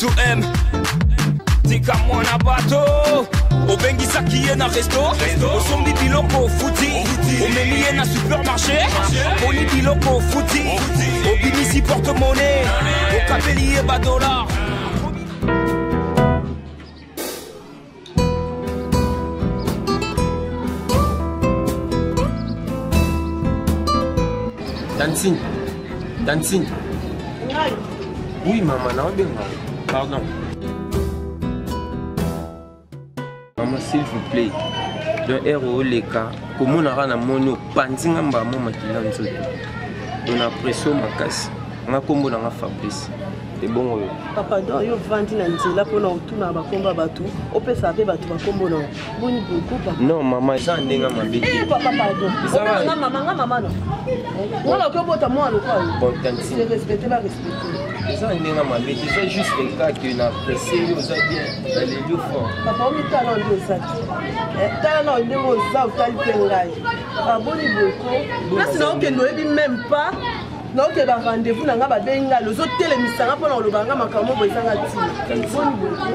M2M tika mwana bato obengisaki ye na resto osombi biloko ofuti omemi ye na supermarché aponi biloko ofuti obimisi porte monnaie okabeli ye badollar. Tantine, Tantine. Oui, maman, naobenga. Pardon. Maman, s'il vous plaît. Donc, heure oleka, komonaka na moni opanzi nga mbala mwa makila nzoto. Donc, na pression makasi. Nga kombo na nga Fabrice. Ebongo yo. Papa, donc yo ovandi na nzela mpona otuna bakombo ya bato, opesaka mpe bato bakombo na boni boye papa? Non mama, eza ndenge mabe te. Eh, papa pardon, Eza- nga mama, nga mama no nga nakoki obota mwana lokola yo. Bon, tantine. Se respecte, ba respecte. Eza ndenge mabe te, eza juste le cas que na presse yo, oza bien, naleli yo fort. Papa, omitala nde oza te. Eh, tala na ndenge oza, otali mpe ngai aboni boye ko place na okende, oyebi même pas naoke ba rendez-vous na nga, babengi ngai, ozotelemisa nga mpona koloba nga makambo boye ezanga ntina. Boni boye ko?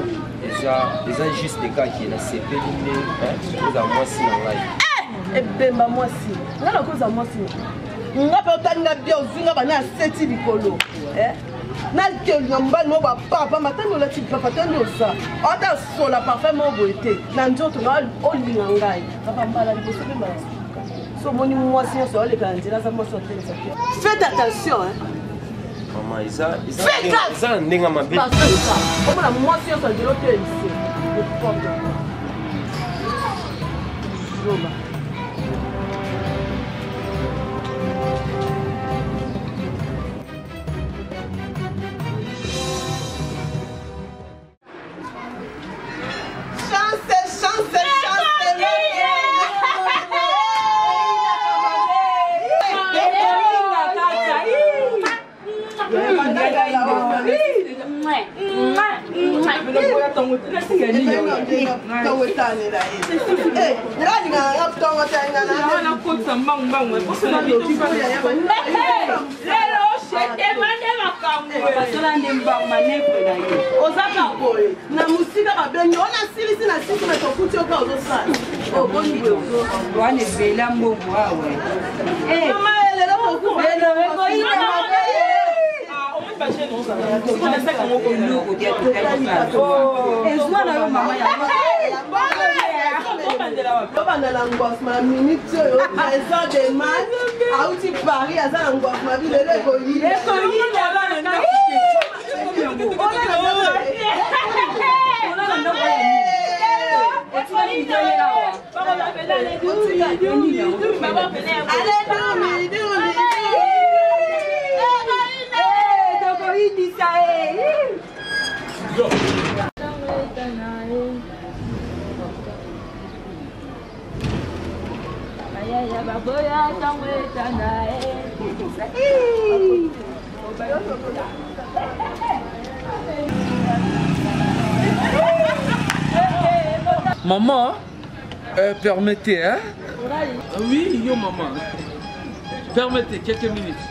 Eza juste le cas que nasepeli nde oza mwasi na ngai. Ebemba mwasi, nga nakoza mwasi na nga mpe otali nga bien, ozwi nga bana ya seti likolo. Eh? Nakelinga mobali moko bapapa matandi, olati papa tandi, oza ata sola parfum moko boye te na nzoto na olinga ngai. Papa, mbala liboso mpe mbala suka, so omoni mwasi nyonso aoleka na nzela aza mwasi otelesa te. Faites attention, hein. Mama, eza Fais gaffe! eza na ndenge mabe. Omona mwasi nyonso nzela otelise, n'importe quoi, zoba. Chance, chance, chance. Ntongo etanela ye, nga alingaka nga ntongo taningana. Nakotisa mbangu mbangu. Lelo shetema nde makambo. Basola nde mbangu manekwe na yo. Oza ka boye na mosika, babengi ona silisi na sisi me tokuti oka ozosala oboni boye. Wana ebela mbongo awa. Mama, lelo tokuti. Eloko te ezwa na yo mama yango. Tobanda na ngwasma na minute oyo. Trésor de mat auti Paris, aza na ngwasma bi lelo ekoyina. Ekoyina bana. Ale dumi dumi. Tokoyindisa e. Bayaya baboya ntango etanda e. Maman, permettez, hein? Oui, yo maman. Permettez quelques minutes.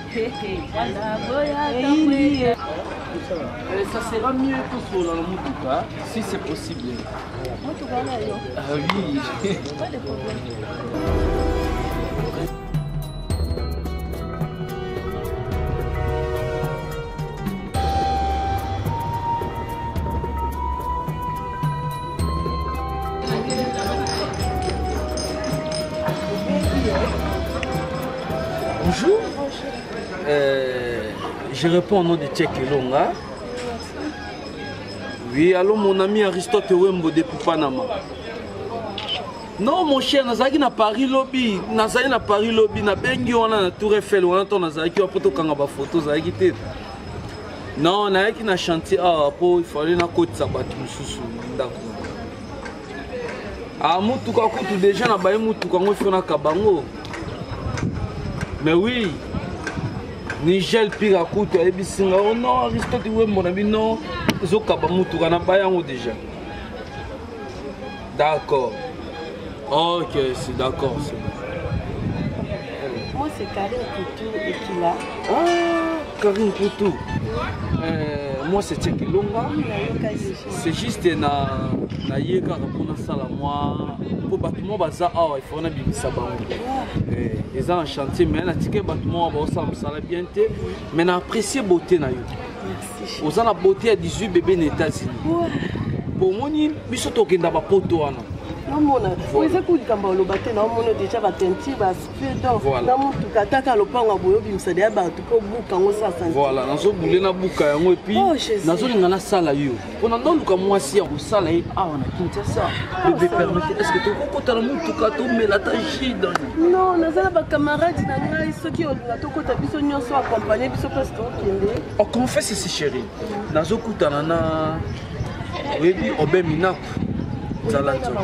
Ça sera mieux que sur la motuka, si c'est possible. Ah oui. Pas de problème. Bonjour. Je réponds au nom de Tchèque Elonga. Oui, allô mon ami Aristote Wembo depuis Panama. Non mon cher, nazalaki na Paris lobi, nazali na Paris lobi, nabengi wana na Tour Eiffel wana to nazalaki wa po tokanga bafoto, ozalaki te. Non, nayaki na chantier awa po il fallait nakotisa bato mosusu ndako. Ah, mutuka kutu déjà na baye mutuka yango ifo nakaba yango. Mais oui, Nigel Pira kutu ayebisi nga, oh non Aristote Wembo na bino ezokaba mutuka na baye yango déjà. D'accord. Ok, c'est d'accord, c'est bon. Moi, c'est Karine Poutou Ekila. Ah, Karine Poutou. Moi c'est Tchèque Longa. C'est juste na na ye kaka mpo nasala mwa mpo bato mwa baza awa il faut nabimisa bango. Eh, eza na chantier mais natike bato mwa baosala mosala bien te mais na apprécier beauté na yo. Oza na beauté ya 18 bébé na États-Unis. Po omoni biso tokenda bapoto wana. Namona eza ku likambo oloba te, naomona deja bateinture baspe donc na motuka ataka lopango ya boye obimisa deya bato mpo buka yango sasa. Voilà, nazobule nabuka yango epuis Oh, nazolinga nasala yo mpo na ndoluka mwasi ya kosala ye awa na Kinshasa. Bebe, permete, est ce que tokokota na motuka tomela ata jus dans? Non, naza na bacamarade na ngai, soki olinga tokota biso nyonso, accompagne biso place tokende. Oh, confesse si chéri, nazokutana na oyebi Obe Minaku nzala nzoto.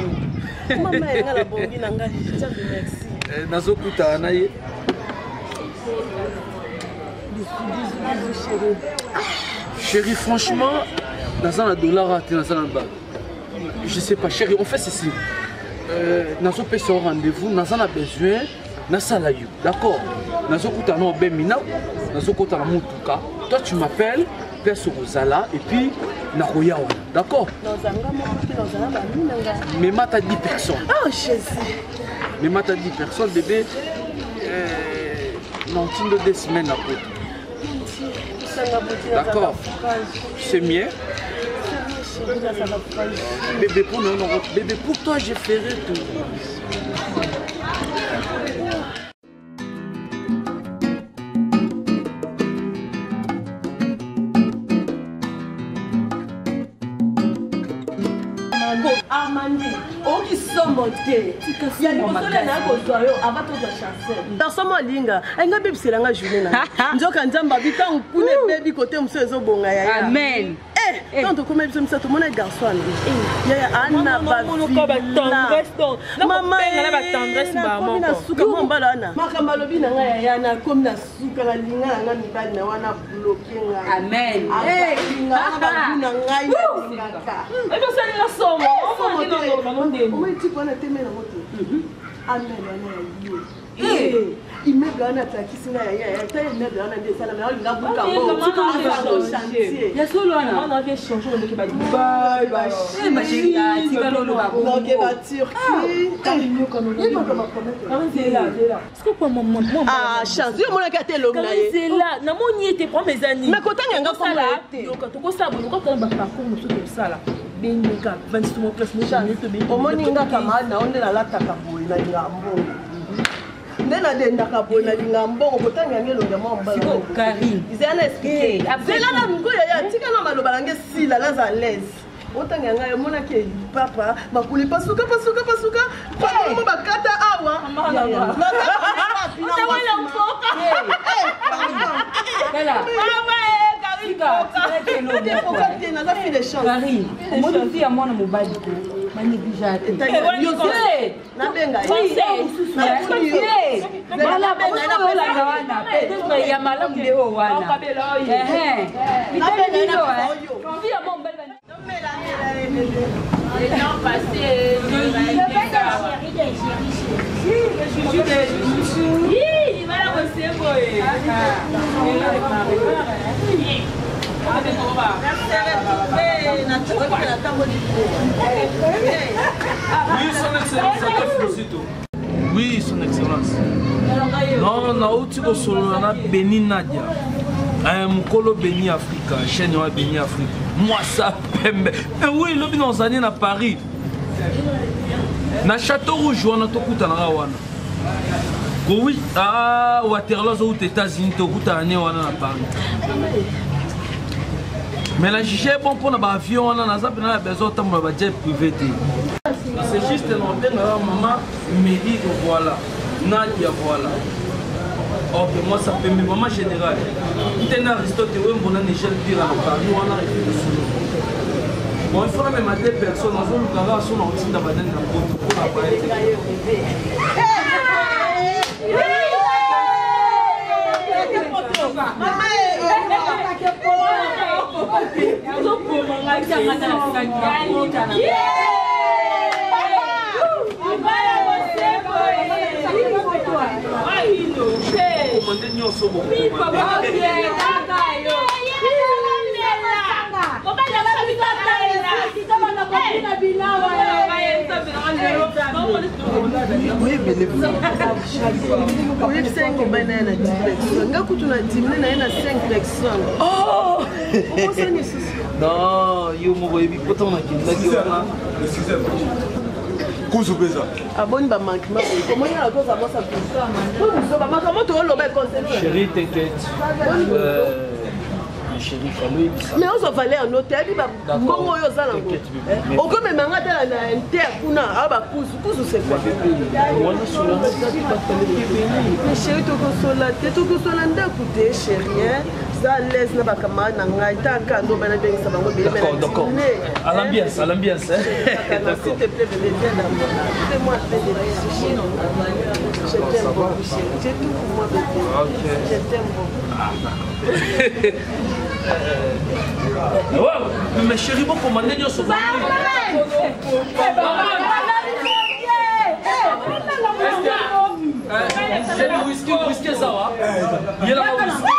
Mama yanga nabongi na ngai, Nzambe merci. Nazokutana na ye. Bisous, bisous, bisous, chéri. Chéri, franchement, naza na dollar te, naza na ba je sais pas. Chéri, on fait ceci, nazopesa yo rendez-vous, naza na besoin nasala yo, d'accord? Nazokutana na Obe Minaku, nazokota na motuka, toi tu m'appelles place okozala et puis nakoya wana, d'accord? Nazanga moko te, nazala bami na ngai. Memata 10 personnes. Oh Jésus. Memata 10 personnes, bébé. Na ntindo 2 semaines na poto. Tosanga boti. D'accord. C'est mieux. Chéri, nazala fragile. Bébé, pour nous, non, bébé, pour toi, je ferai tout. Amandi oyoki somo te ya liboso le naya kozwa yo ava tozwa chancel garçon mo alinga alinga abebisela nga journée na nzoka Nzambe abi ntango kuna ebebi kote mosusu ezobonga yaya. Amen. Ntango tokóma biso misato, tomona garçon wana yaya ana bavilakomi na suka mwa mbala wana makambo alobi na ngai yaya nakomi na suka nalinga na ngai mibali na wana bloke ngai. Amen. Alinga wana bagu na ngai nalingaka. Osalinga somo. Omoni tipo wana teme nango te amen wana ya ye immeuble wana atakisi nga yaya ta immeuble wana nde esalama olinga buka ngo chantier. Ya solo wana. Noke baturquie. Ah, chance yo omonaki ata elongi na ye. Nzela namoni ete problème eza nini? Mais kotanga yanga kombo ye te. Yoka, tokosala boye, tokotala baparcours mosusu tosala bengeka 26 mo place. Omoni nga camarade na yo nde nalataka boye, nalingaka mbongo, nde nadendaka boye, nalingaka mbongo. Kotanga yango elongi ya mwa mobala zela na explique zela na ngoyo ya tika na maloba nange esila naza l'aise. Otanga ngai omonaki papa makuli pasuka pasuka pasuka pamo bakata awa. Te, naza fille de chance. Karine, omoni fi ya mwana mobali ko banéglige te. Nabenga. Olanda wana peut-être ya malamu nde oyo wana mitali bino. Oui, son excellence Adolphe Muzito. Oui, son excellence. Non, nauti kosolola na Beni Nadia. Mokolo Beni Afrika, chaîne oyo Beni Afrika. Mwasa pembe. Mais oui, lobi na ozali na Paris. Na Château Rouge wana tokutanaka wana. Kowi, ah, Waterloo azouta États-Unis, tokutana ne wana na Paris. Mais na juge bon mpona baavion wana naza mpena na besoin otambola bajet privé te. C'est juste nabengaka mama Medi, voilà, Nadia, voilà. Ok, moi ça pembe, mama général ntena Aristote Wembo na Nigel Pira na Paris wana epi lisolo. Bon, il faut namema deux personnes, nazolukaka so na kotinda banani na poto mpona baye te. Komande nyonso bokomande. Oyebisa ye mobali na ye na 10 personnes, nga kutu na dimine na ye na 5 personnes. Obosani lisusu? Non, yo moko oyebi po ntango nakendaki wana. Kuzu mpenza. Aboni bamanquement boye, komoni na koza mwasa kuzu makambo tooloba econseil. Chéri, t'inquiète. Chéri, fallait oyebisa. Mais ozwa valeur no te, yebi bambongo oyo oza nango, okomema nga tala na inter kuna awa bakuzu kuzu, c'est quoi? Wana Mais chéri, tokosola te, tokosola ndako te, chéri za à l'aise na bacamarade na ngai, taka ndo bana bengisa bango ebele. D'accord, d'accord. À l'ambiance, à l'ambiance. D'accord. S'il te plaît, bébé, viens d'abord. Fais-moi un peu de bisous, chéri. Je t'aime beaucoup, chéri. J'ai tout pour moi, bébé. Ok. Je t'aime beaucoup. Ah, d'accord. Ouais, mais chéri, bon, commandez nyonso. C'est le whisky, whisky ça va. Il y a la whisky.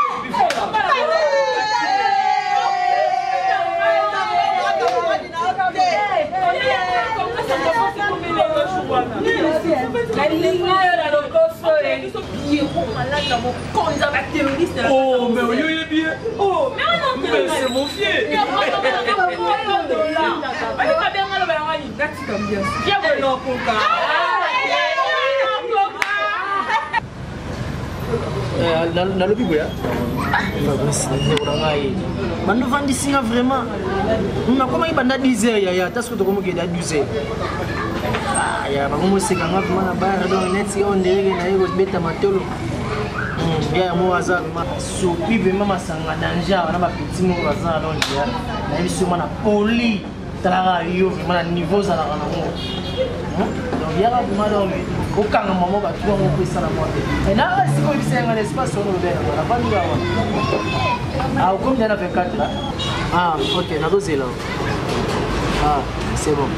Oh, mais oui, il est bien. Oh, mais c'est mon fier. Nalobi boya, Fabrice, ndeko na ngai, bando vandisinga vraiment, nakomaki banda 10 heures, yaya, ata soki tokomokende ya 12 heures, ya bango mosekanga vraiment na bar, donc neti oyo ndereke naye kobeta matolo ya yango aza vraiment sopi, vraiment masanga danger wana, bapeti moko baza na donc ya nayebi soma na poli, talaka yo vraiment na niveau ozalaka nango, donc yaka vraiment, donc okanga mama bato yango mpo esala mwa te na sikoyo oyebisa yanga na espace wana olobela navandi awa. Ah, okomi nde na 24 là. Ah, ok, nazozela. Ah, c'est bon.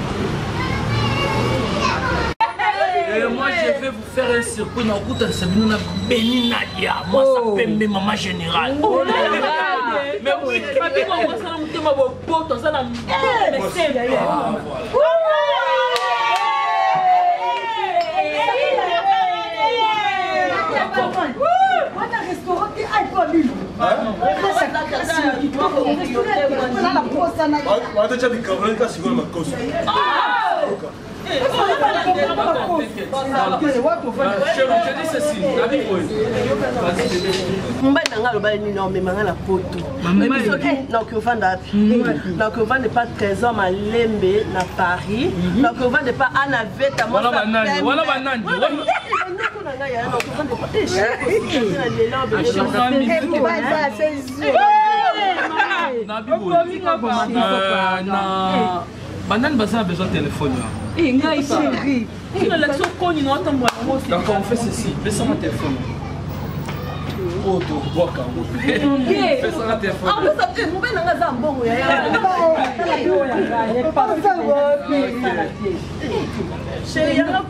Et moi, je vais vous faire un circuit dans le Sabino na Beni Nadia. Moi, ça pembe maman générale. Mais oui, Watocha bicarbonate kasi sikoyo makoso. Mobali na ngai alobali nini? Omema ngai na poto, soki nakoki ovanda wapi? Nakoki ovanda epa Trésor Malembe na Paris, nakoki ovanda epa Ana Veta. Wana banani? Wana banani? Ndeko na ngai yaya, nakoki ovanda epa Na banani baza na besoin téléphone? Ngai chéri, nalakisi okoni na otambola yango. D'accord, on fait ceci. Pesanga téléphone. Oyo tobwaka yango. Pesanga téléphone. Mobali na ngai aza mbongo, yaya. Chéri, yanga.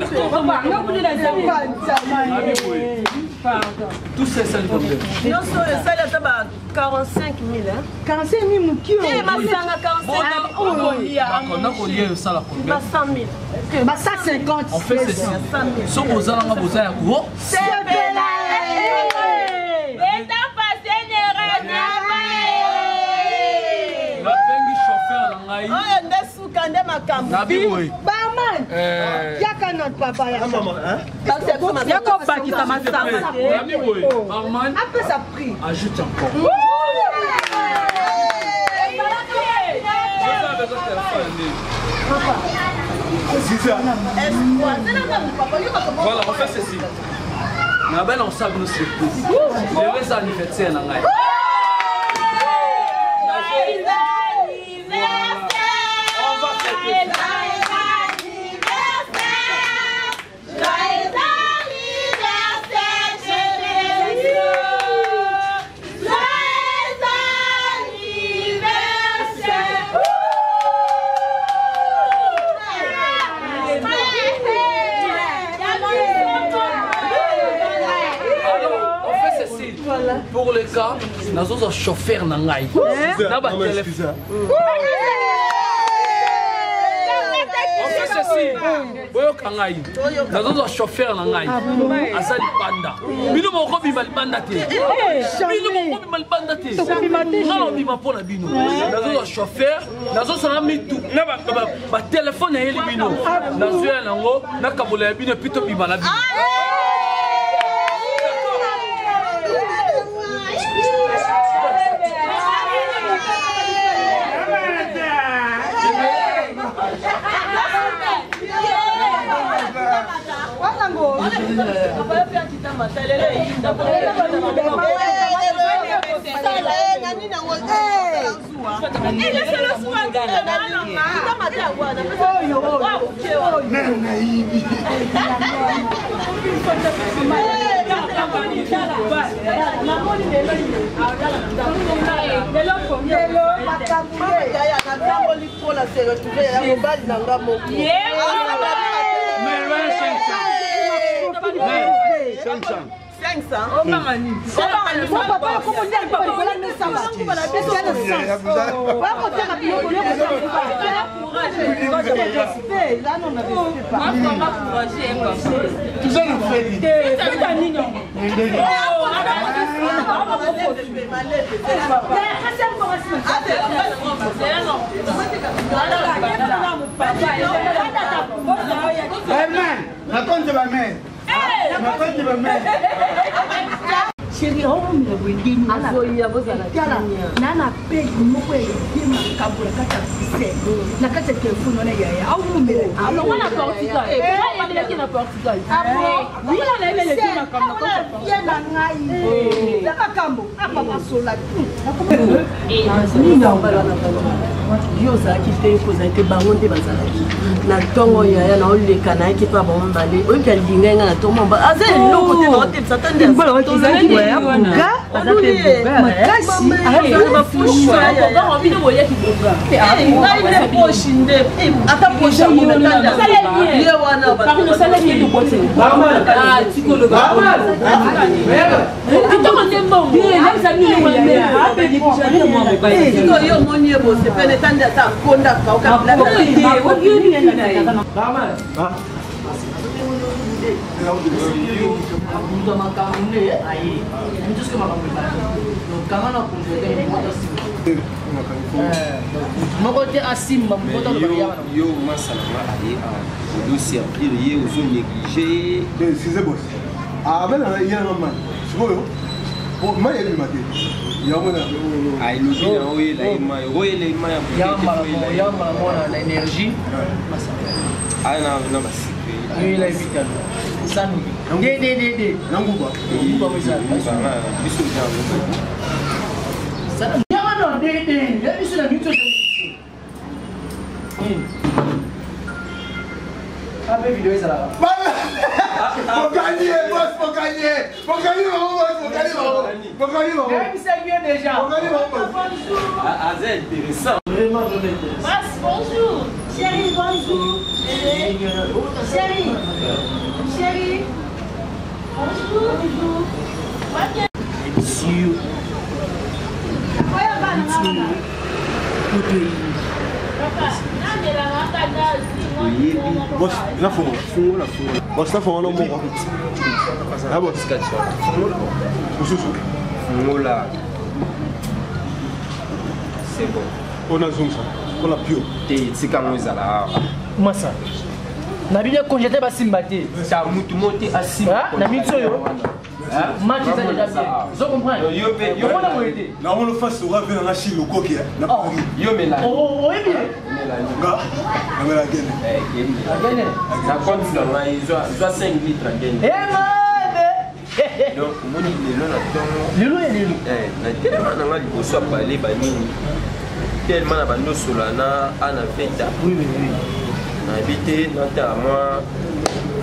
Tout ça, ça le problème. Nyonso oyo esali ata ba 45 000. 45 000 moki. Te, masanga 45. D'accord, nakolia osala combien? Ba 100 000. Ba 150. On fait ceci. Soki ozalanga boza ya ko sepela. Nabengi chauffeur na ngai. Oyo nde suka nde makambo. Nabi boye. Barman, yaka na papa, yaka. Yakobakisa masanga. Nabi boye, barman apesa prix. Ajoute encore. Oza besoin téléphone nde. Voilà, on fait ceci. Na belle ensemble, nous surprise. Lelo eza anniversaire na ngai. On va fêter. Alors, on fait ceci. Pour le cas, nazozwa chauffeur na ngai. Na batelefone. Kasi boyoka ngai, nazozwa chauffeur na ngai aza libanda. Bino bokobima libanda te, bino bokobima libanda te, nga nabima mpo na bino. Nazozwa chauffeur, nazosala mitu na batelefone eyeli bino, nazoya nango nakabola ya bino epi tobima na bino. Natamboli mpo na se retrouve ya mobali na nga moko. Chéri, aomela boye ndeni tala na na page moko ya ye makambo na kati ya bruxelles na kati ya telefone wana yaya aomela ye na ngai eza makambo apapasola Yo ozalaki te, yo ozalaki te, bango nde bazalaki na ntongo. Yaya naoleka nayaki mpa bango mibale, oyoki alingai ngai na ntongo mba aza eloko te, naotebisa ta nde. Ngai nde poshi nde ata poshi ye wana. Kitoko nde mbongo. Sikoyo yo omoni ye bosepele ta nde ata akonda kauka. Moto ya makambo nde aye moto, soki makambo ebandi kanga na konzete moto asimba moko te, asimba moto aloba yaka na yo masala nga aye awa, ozoservir ye, ozo néglige. Excusez boss, abela na ye na mai sikoyo mai ebima te, yango na elobi na oyela ye mai, oyela ye mai. Ya mbala mona na énergie. Aya na basike. Yoyela ye mitano sanuki dededede. Na nguba. Biso. Yaka na dede ya biso na mito. Ape video ezalaka. Bokanye boss, bokanye, bokanye bango boss, bokanye bango, bokanye bango. Nayebisaki yo déjà. Bokanye bango boss. Aza intéressant. Vraiment, vraiment intéressant. Boss, bonjour. Chérie, bonjour. Chérie. Chérie. Bonjour. Bonjour. Sûr. Moto eyindi. Boss, nafongola. Fungola, fungola. Boss, nafongola moko na boss mosusu. Fungola, c'est bon. Mpo nazongisa mpona pio. Te, tika yango ezala awa. Masa na bino congé te, basimba te. Ta mutu mo te asimba. Na miniti oyo match eza déjà bien, ozo comprendre, omona boye te. Naomona face ora ve nanga chine lokoki na Paris. Yo mela. Oyebi. Nga namela gene. Agene. Na compte na ngai, zwa 5 litre agene. Emane. Donc omoni lelo na ntongo. Lelo ya lelo. Na telema na ngai liboso ya pale banini, tellement na bando osola na ana veta, nayebi te natala mwa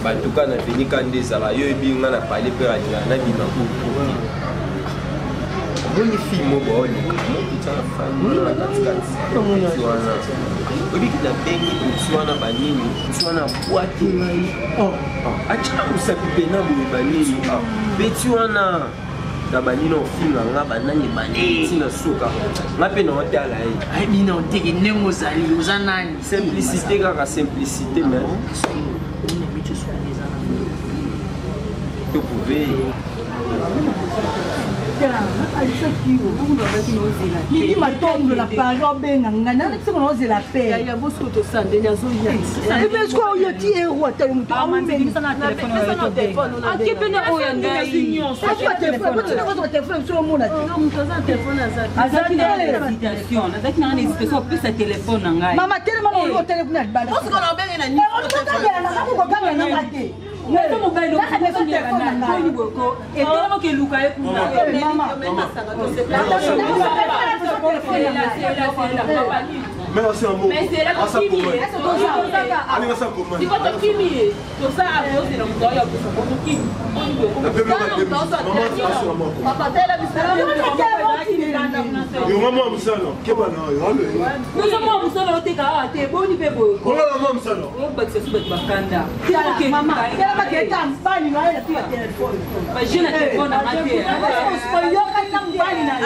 batuka na venika nde ezala. Yo yebi nga na pale mpe alingaka nabima kuku. Omoni fille moko baoleka mokitya na famille na katikati petit wana, oyebiki nabengi petit wana banini, petit wana bwaki ngai, atyaka mosapi pena boye banini petit wana. Na bandi na ofinga nga banani bandi ntina suka nga mpe na otala ye. Ayebi na oteke ndenge ozali, oza nani? Simplicité kaka simplicité, mais toprouve. Midi matondo na Paris, obenga ngai nana biso kona ozela pe sikoyo oyo ti ero ata yo moto aumeliatelefone telefone biso omona te. Azalaki na hésitation, nazalaki nanga na hésitation opesa telefone na ngai. Mama, telema na oyo, otele kuna libanda, kokanga nanga te. Naza mobali etelemaki eluka ye kuna. Merci amour. Asa commande. Allez, asa commande. Siko tokimi ye, toza akozela moto oyo akosa tokimi. Yo mama mosala keba na yo. Oza mwa mosala oteka awa te, boni mpe boye? Olala mwa mosala. Obakisa so bato bakanda. Mobali na yo na telefone. Baje na telefone nanga te. Oyokani na mobali na yo.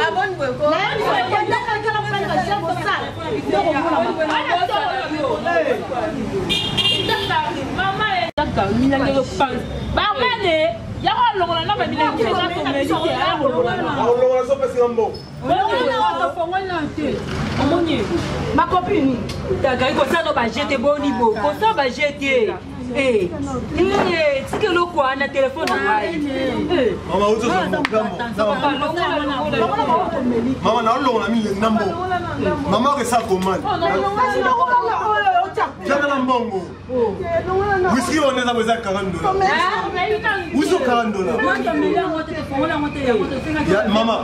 Barmane yako alongola na bamilangi eza tomeli te. Alongola so pesika mbongo. Omoni makopini. Takai kosala no baje te, boni bo kosala baje te. Tika eloko wana, telefone na ngai. Mama, mama, naolongola mile na mbongo. Mama akesa commande tiaka na mbongo. Whisky wana eza eza 40 dollars, whisky 40 dollars. Mama,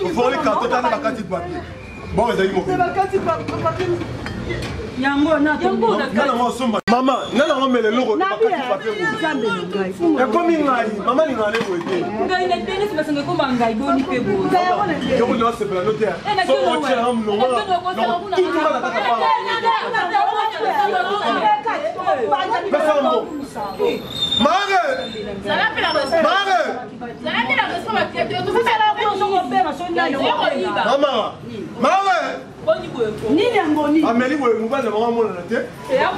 ofongoli carton, tata, bakati papier bon ezali mokili. Yango. Nga nango osomba, mama, nga nango mela eloko bakati papier ekomi ngai. Mama, lingaka ne boye te. Ngai na tenisi masanga ekoma ngai, boni mpe boye? Yoko nasepela no te so otielanga molongo tutuka na kata. Pesa mbongo. Mare, mare, mama, mare. Nini yango nini? Ameli boye, mobali na bango amonana te.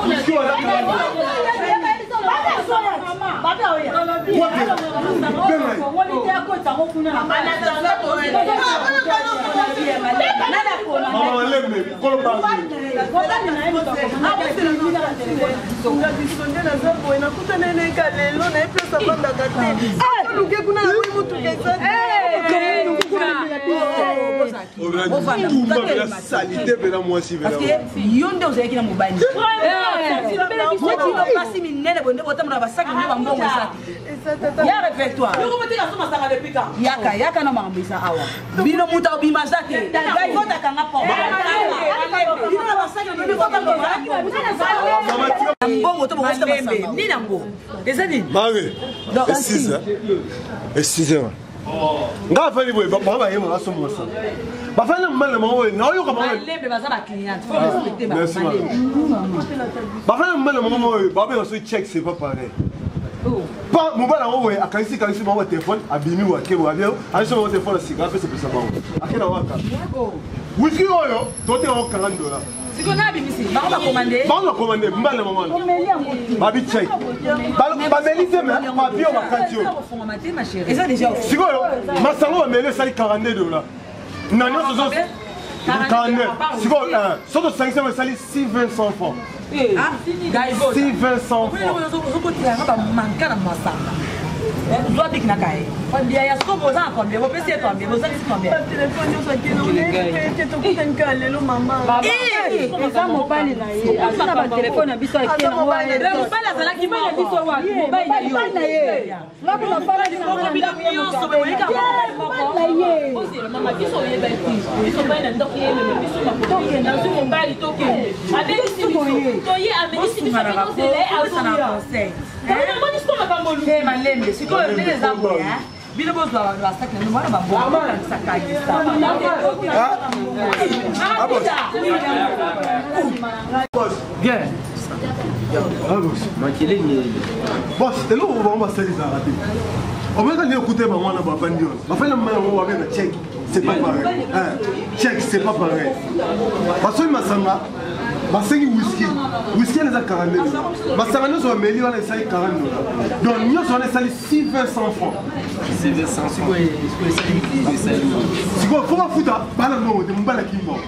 Whisky wana. Wapi? Benga ye. Mama, malembe, kolo bangi. Nga biso nde naza boye, nakutana neka lelo na ye, place avandaka te, luke kuna naboyi motuka eza. Tumba mpena saleté mpena mwasi mpena. Yo nde ozalaki na mobali basi minene boye nde botambola basaki nde bambongo eza te ya répertoire. Yaka, yaka na makambo eza awa. Bino moto abima aza te, ngai votakanga po bino na basaki mbongo to bokosita masanga nini yango eza nini? Mare, excuse, excuse nga afandi boye, bango bayeba basomba masanga, bafandi na mobali na bango boye, naoyoka bango. Malembe, baza bacliente, faut respecter. Merci. Malembe. Bafandi na mobali na bango boye, babenga soki check, c'est pas pareil pa mobali yango boye akangisi kangisi bango batelefone, abimi boye, ake boye, abi ayesi bango telefone ya sika, apesapesa bango, ake na waka. Whisky oyo toteka yango 40 dollars. Sikoyo na abimisi bango bakomande. Bango bakomande, mobali na bango wana babi check, bameli te, mais papier oyo bakati oyo. Ofongama te, ma chérie, eza déjà. Sikoyo masango bameli esali 42 dollars na nyonso zo 42. Sikoyo so tosangisi yango esali 6 20 francs, 6 20 francs. Ozokotelanga bamanka na masanga, zwa biki na kaye combien ya sikoyo boza na combien, bopesi ye combien, bozangisi combien? Telefone nyonso akende te, tokutani kaka lelo, mama. Eza mobali na ye, aza na batelefone na biso. Mobali azalaki Mobali na biso wapi? Mobali na ye. Nyonso boyeka. Mama, biso oyeba te, biso mobali na ndako yememe biso makokende, azwi mobali, tokende, abengisi biso, toye, amelisi biso, tozela ye, azoya, namoni siko makambo. Te, malembe. Sikoyo ndenge eza boye, bino bozwa basaki na bino wana, babongo kangisa. Bien. Makelele nini? Boss, eloko bango basali ezalaka te. Omeka nde okute bango wana bavandi wana. Bafandi na mama yango babenga check. C'est pas pareil. Hein. Check, c'est pas pareil. Basomi masanga, basengi whisky. Whisky wana eza 42 dollars. Masanga nyonso bameli wana esali 40 dollars. Donc nyonso wana esali 600 francs. 600 Sikoyo fo bafuta bana mbongo te, mobali akimi bango.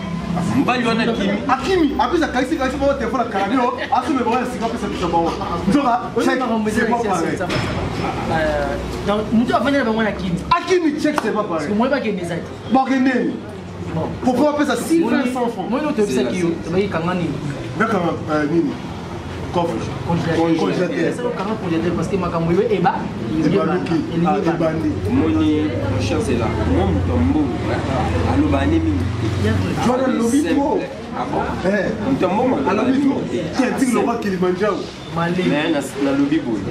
Mobali wana akimi. Akimi, apesa akangisi kangisi bango telefone akangami yo, asombe bango ya sika apesa pesa bango. Nzoka check, c'est pas pareil. Donc moto afandi na bango na kimi. Akimi check, c'est pas pareil. Moye bakende eza te. Bakende. Pourquoi apesa 600 francs? Moye toyebisaki yo, tobaki kanga nini? Nakanga nini? Coffre. Congélateur. Kanga congélateur parce que makambo ebe eba ebaluki ebandi. Omoni mon cher Zela, moi moto ya mbongo aloba ane mingi te. Joana alobi trop. Ah bon? Moto ya mbongo alobi trop. Tiens, tigre le roi Kilimanjaro. Mais nalobi boye,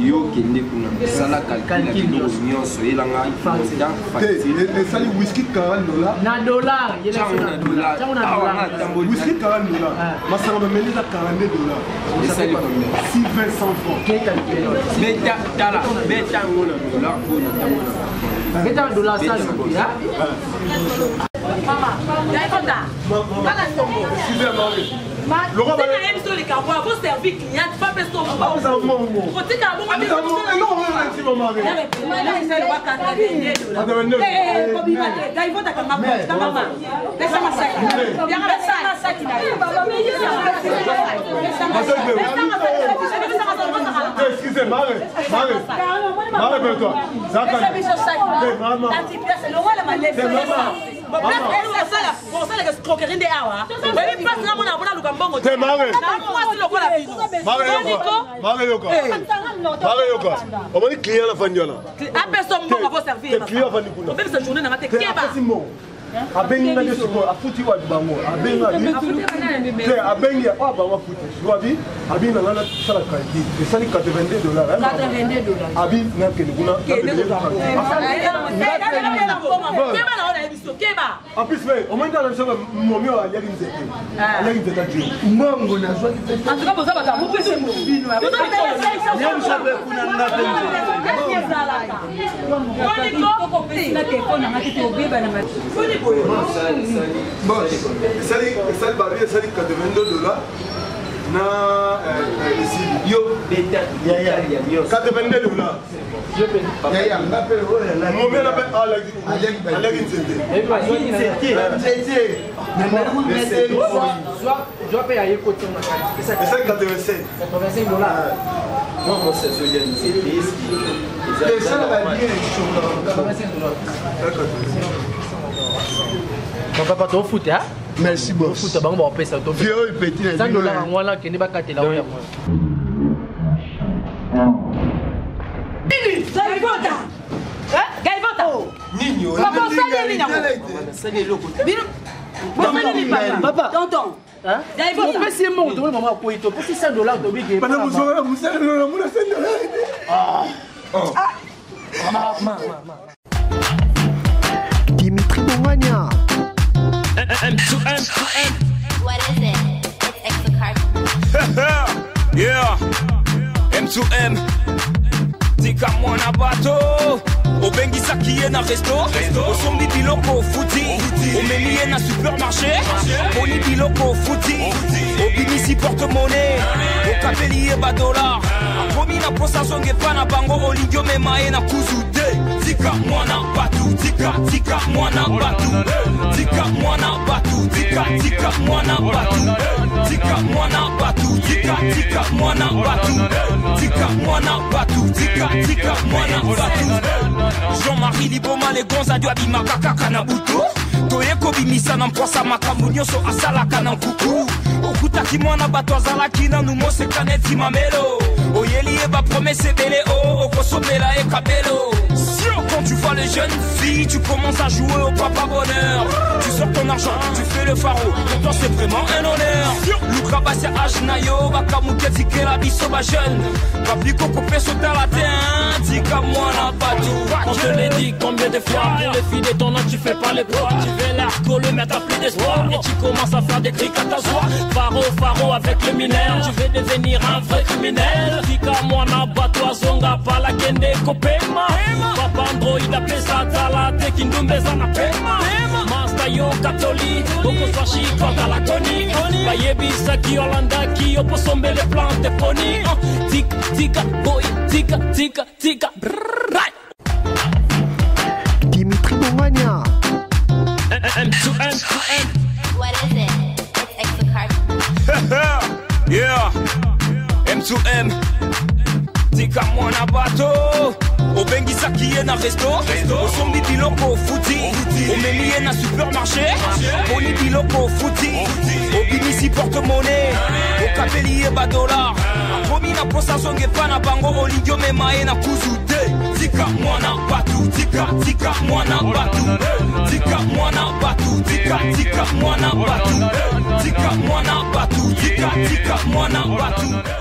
yo kende kuna sala calcul ya biloko nyonso yelanga montant facture. Esali whisky 40 dollars na dollar, na dollar, whisky 40 dollars, masanga bameli eza 42 dollars. Esali combien? 600 francs. Beta tala, beta yango na dollar oyo na tango na beta na dollar sala. Mama, Daivota, bana songo. Excusez-moi. Tina yebi so likambo ya boservi client pa mpe sokotika Excusez, Marie, Marie, Marie, toi. Osalaka escroquerie nde awa, oyebi place nga mona mpona luka mbongo Te, Marie. mwasi lokola bino. Marie, yoka. Marie, yoka. Omoni client afandi wana. Apesa mbongo po servir. Te, client afandi kuna. Obebisa journée nanga te. Te, keba. apesi mbongo. Abengi nga nde sikoyo, afuti oyo bango abengi abi te, abengi oyo bango afuti sikoyo, abi abi na nga nasala calcul, esali 82 dollars. 82 dollars. Abi nakende kuna. Keba na oyo nayebi so, keba. En plus mais omoni tala biso momi oyo aliaki nzete, aliaki nzete adio. Mbongo nazwaki. En tout cas boza bato amopese bino. Nyamso mpe kuna nga mpe. Na telefone nanga te, tobebana. Bon, esali esali babi esali 82 dollars na esili. Yo beta Yaya. ya nyonso. 82 dollars. Yaya, nga mpe oyo. Momi wana mpe aliaki nzete. Nzete. Zwa mpe yaye koti na kati. Esali 85. 85 dollars. Mwa mwasi azolia nzete, eski Esalaka bien. 85 dollars. Papa, tofuta. Merci boss. Tofuta bango, bapesa. Vieux oyo petit na 100 bino. dollars yango wana, kende bakatela oyo yango. Gaivota, Gaivota. Nini oyo? Papa, osali nini yango? Nasali eloko te. Bino bosali nini, papa? Papa. Tonton Gaivota. Opesi ye mbongo, tomoni mama akwei, topesi 100 dollars, tobiki. Bana mosala mosala namona 100 dollars te. Dimitri Bongania. M to M to M. What is it? It's Exocard. Yeah. M to M. Tika mwana bato, obengisaki ye na resto, osombi biloko ofuti, omemi ye na supermarché, oponi biloko ofuti, obimisi porte-monnaie, okabeli ye badolar, akomi na posa azonga epa na bango, olingi omema ye na kuzu te. Tika mwana batu, tika tika mwana batu, tika mwana batu, tika tika mwana batu, tika mwana batu, tika tika mwana batu, tika mwana batu, tika tika mwana batu. Jean-Marie Liboma le gonza dio abimaka kaka na butu, toye kobimisa na mposa makambo nyonso asalaka na nkuku. Okutaki mwana bato azalaki nanu moseka neti mamelo, oyeli ye bapromese ebele o okosombela ye kabelo. Si Quand tu vois les jeunes filles, tu commences à jouer au papa bonheur. Tu sors ton argent, tu fais le pharaon. Pour toi, c'est vraiment un honneur. Luka basia âge na yo, bakamuke tikela biso ba jeune. Papi koko peso talatin, tika mwana batu. On te l'a dit combien de fois? Pour les filles de ton âge, tu fais pas les poids. Tu veux l'arco, le mettre à plus d'espoir. Et tu commences à faire des cris catastrophes. Faro, faro avec le mineur. Tu veux devenir un vrai criminel. Tika mwana bato azonga pala kende kopema. Papa Android apesa tala te kindumbeza na pema. Master yo katoli, okozwa shikota la koni. Bayebisaki olandaki yo posombele plante poni. Tika, tika, boy, tika, tika, tika. Brrr, right. Dimitri Bongania. M to M to M. What is it? It's Exocarp. Yeah, M to M. Tika mwana bato obengisaki ye na resto osombi biloko ofuti omemi ye na supermarché oponi biloko ofuti obimisi porte-monnaie okabeli ye badolar akomi na posa azonga epa na bango olingi omema ye na kuzu te. Tika mwana batu, tika tika mwana batu, tika mwana batu, tika tika mwana batu, tika mwana batu, tika tika mwana batu.